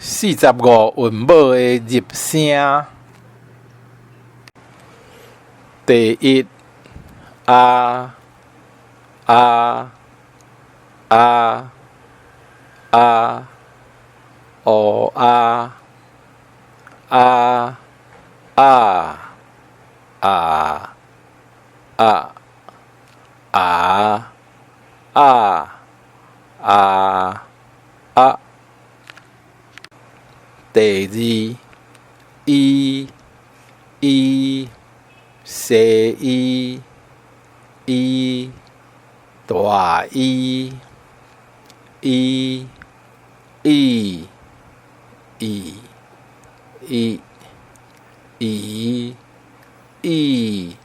45韻母的入聲。第一，啊啊啊啊，烏啊啊啊啊啊啊啊啊啊。第二，伊伊細伊伊大伊伊伊伊伊伊伊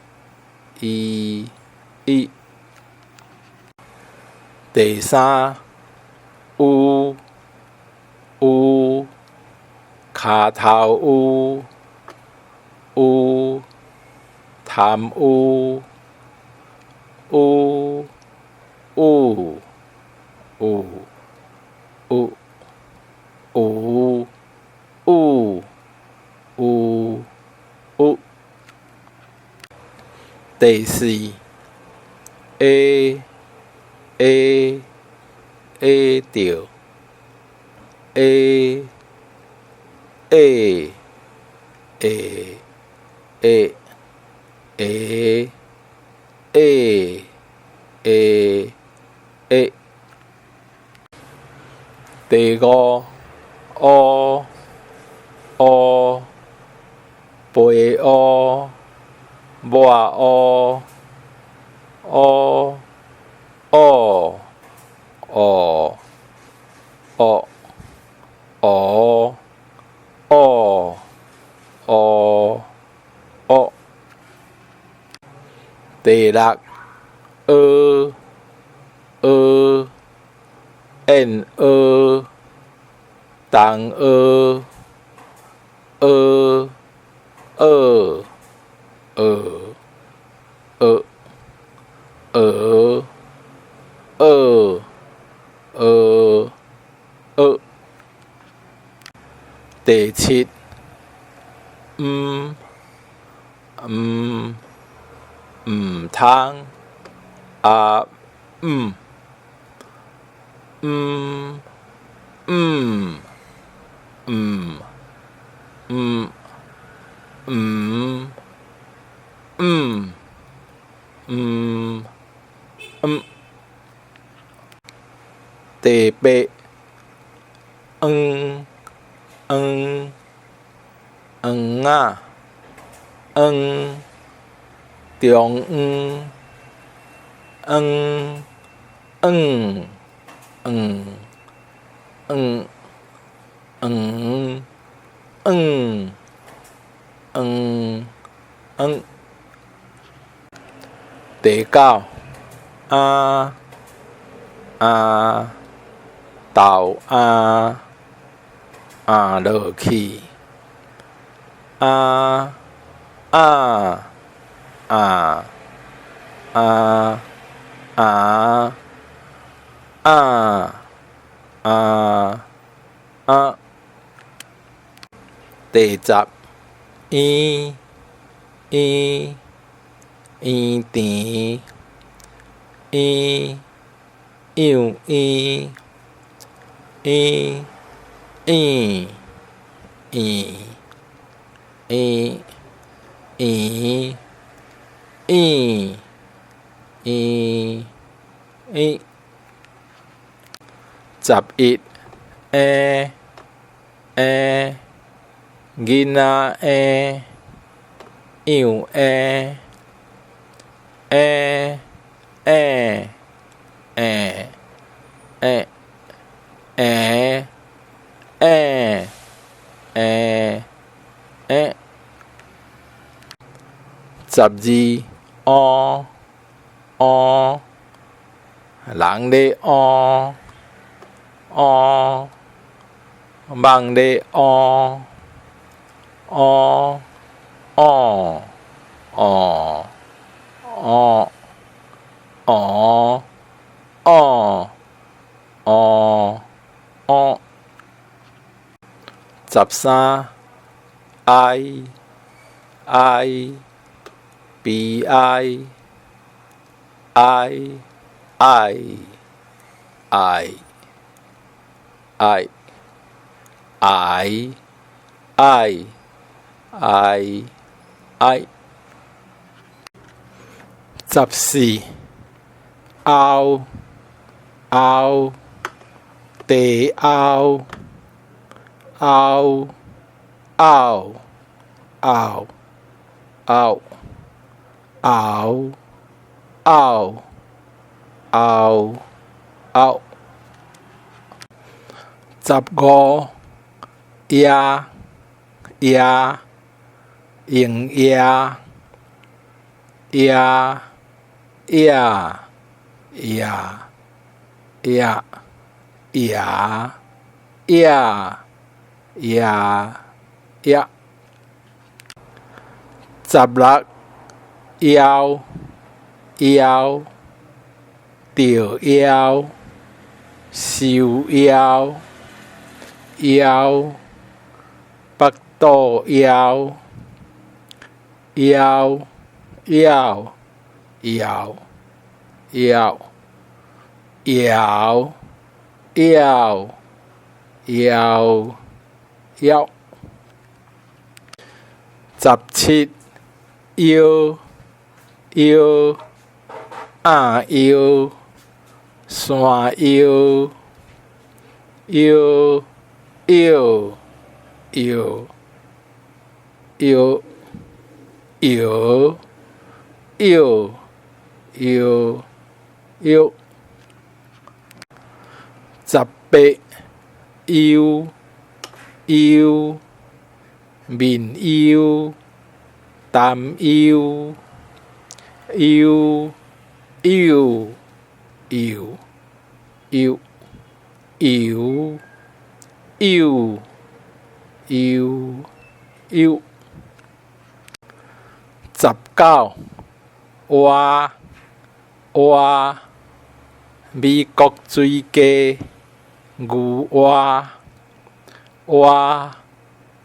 伊伊。第三，有有跤頭趺趺貪污烏有有有有有有有。第四，會會會著會會會會會會會會。第五，烏烏白烏抹烏烏烏烏烏烏烏烏烏。第六，蚵蚵燕蚵東蚵蚵蚵蚵蚵蚵蚵蚵蚵。第七，毋毋毋通啊毋毋毋毋毋毋毋毋毋。第八，黃黃黃仔黃中黃黃黃黃黃黃黃黃黃。第九，啊啊豆啊啊落去啊啊啊啊啊啊啊啊。第十，圓圓圓甜圓養圓圓圓圓圓圓圓圓圓。11，嬰嬰囡仔嬰養嬰嬰嬰嬰嬰嬰嬰嬰嬰。12，烏烏人咧烏烏蠓咧烏烏烏烏烏烏烏烏烏。13哀哀悲哀哀愛愛愛癌愛哀哀。14拗拗地拗拗拗拗拗拗拗拗拗。15野野用野野野野野野野野野。16枵枵著枵收枵枵腹肚枵枵枵枵枵枵枵枵枵。17腰腰鴨腰山腰腰腰搖搖搖搖搖搖。18憂憂面憂擔憂憂憂憂憂憂憂憂憂。19倚倚美國水雞牛倚倚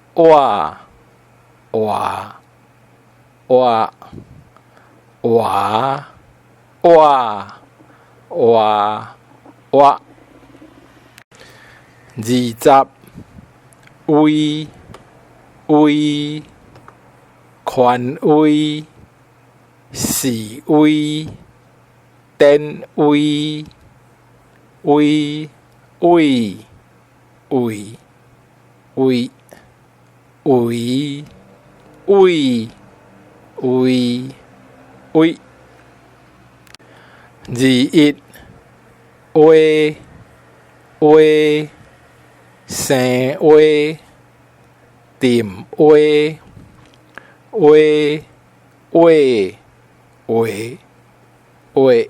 倚倚倚倚倚倚倚。20威威權威示威典威威畏畏畏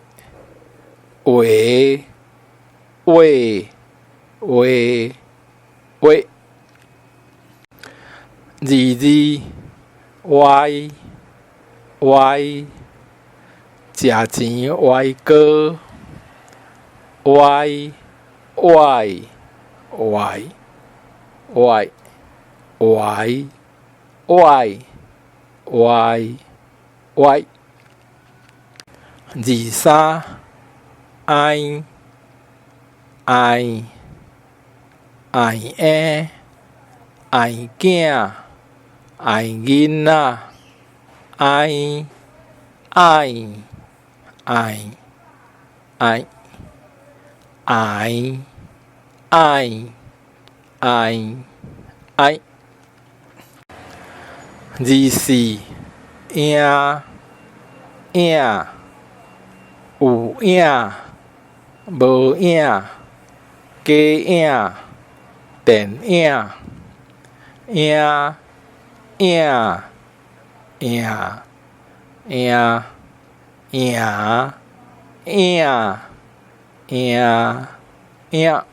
畏畏畏畏。21畫畫生畫沉畫畫畫畫畫畫畫畫畫。22歪歪食錢歪哥歪歪歪歪歪歪歪歪。23愛愛愛嬰愛囝愛囡仔愛愛愛愛愛愛愛愛。24影影有影無影假影電影影影影影影影影影。